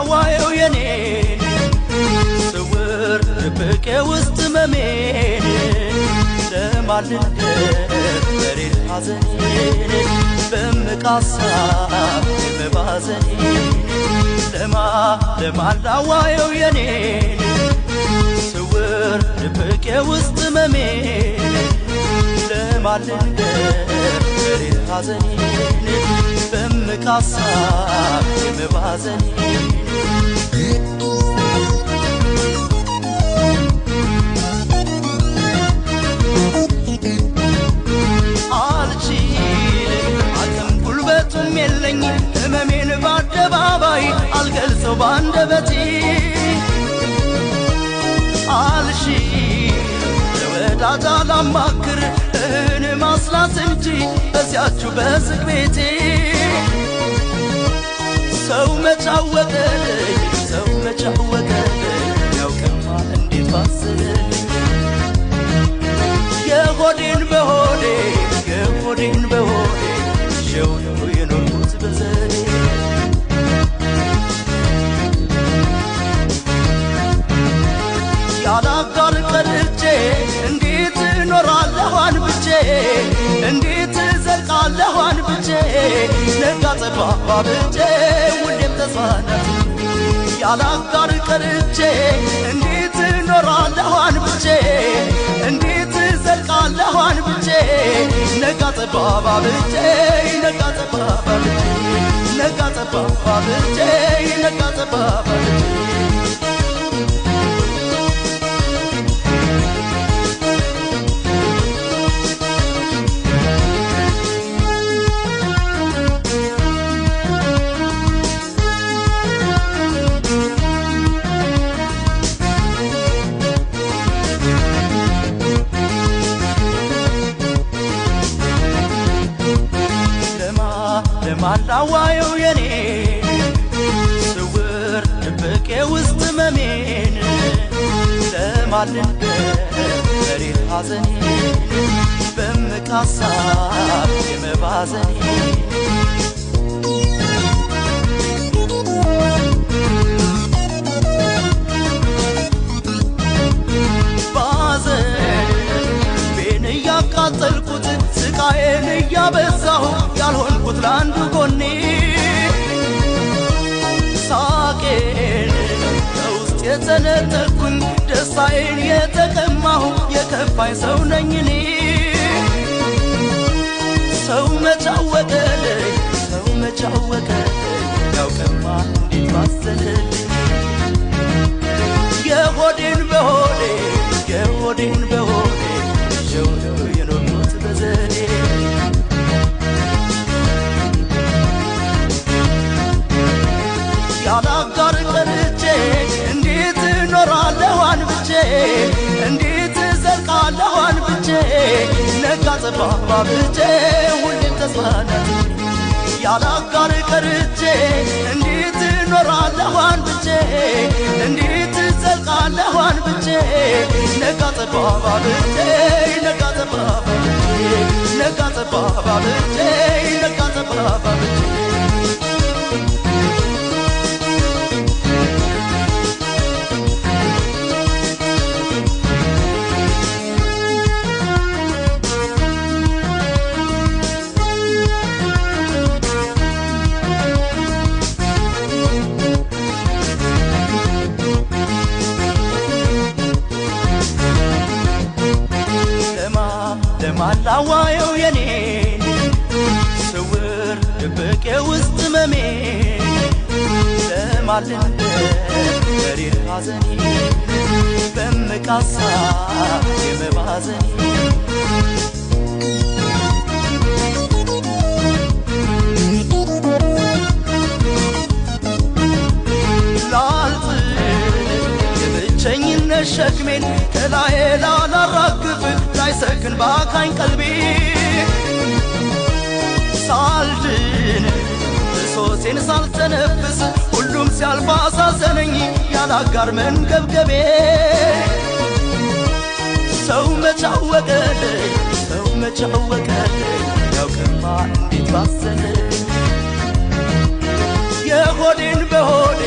ላዋየው የኔን ስውር ድብቅ የውስጥ ህመሜን ለማን ልንገር መሪር ሐዘኔን በእምቅ ሐሳብ የመባዘኔን ለማን ላዋየው የኔን ስውር ድብቅ የውስጥ ህመሜን ለማን ልንገር መሪር ሐዘኔን በእምቅ ሐሳብ የመባዘኔን አልችልም አቅም ጉልበቱም የለኝ ህመሜን በአደባባይ አልገልጸው ባንደበቴ አልሽል ለወዳጅ አላማክር እህን ማስላት እንጂ በዚያችሁ በዝግ ቤቴ ሰው መቻወቀልኝ ሰው መቻወቀልኝ ያውቅማ እንዴት ባስልልኝ የሆዴን በሆዴ የሆዴን በሆዴ ይዤው ነው የኖርኩት በዘዴ ያላጋር ቀርቼ እንዴት እኖራለሁ አንብቼ እንዴት እዘልቃለሁ አንብቼ ነጋ ጠባ ባብቼ ሁሌም ተስፋ ናት ያላጋር ቀርቼ እንዴት እኖራለሁ አንብቼ እንዴት እዘልቃለሁ አንብቼ ነጋ ጠባ ባብቼ ነጋ ጠባ ባብቼ ነጋ ጠባ ባብቼ ነጋ ጠባ ባብቼ ለማን ላዋየው የኔን ስውር ድብቅ የውስጥ ህመሜን ለማን ልንገር መሪር ሐዘኔን በእምቅ ሐሳብ የመባዘኔን ባዘን ልቤን እያቃጠልኩት ስቃዬን እያበዛሁ ያልሆንኩት ለአንዱ ጎኔ ሳቄን ከውስጥ የተነጠቅኩኝ ደስታዬን የተቀማሁ የከፋኝ ሰው ነኝ እኔ ሰው መቻወቀልኝ ሰው መቻወቀልኝ ያውቅማ እንዴት ባዘነልኝ የሆዴን በሆዴ የሆዴን በሆዴ ይዤው ነው የኖርኩት በዘዴ ያላጋር ቀርቼ እንዴት እኖራለሁ አንብቼ እንዴት እዘልቃለሁ አንብቼ ነጋ ጠባ ባብቼ ሁሌም ተስፋ ናት ያላጋር ቀርቼ እንዴት እኖራለሁ አንብቼ እንዴት እዘልቃለሁ አንብቼ ነጋ ጠባ ባብቼ ነጋ ጠባ ባብቼ ነጋ ጠባ ባብቼ ነጋ ጠባ ባብቼ ለማን ላዋየው የኔን ስውር ድብቅ የውስጥ ህመሜን ለማን ልንገር መሪር ሐዘኔን በእምቅ ሐሳብ የመባዘኔን ላልጥል የብቸኝነት ሸክሜን ከላዬ ላላራግፍ ላይሰክን ባካኝ ቀልቤ ሳልድን ብሶቴን ሳልተነፍስ ሁሉም ሲያልፍ አሳዘነኝ ያላጋር መንገብገቤ ሰው መቻወቀልኝ ሰው መቻወቀልኝ ያውቅማ እንዴት ባዘነልኝ የሆዴን በሆዴ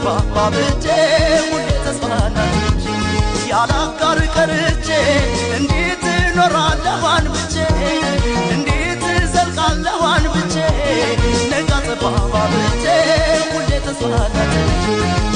ጠባ ባብቼ ሁሌ ተስፋ ናትቼ ያላጋር ቀርቼ እንዴት እኖራለሁ አንብቼ፣ እንዴት እዘልቃለሁ አንብቼ? ነጋ ጠባ ባብቼ ሁሌ ተስፋ ናትቼ።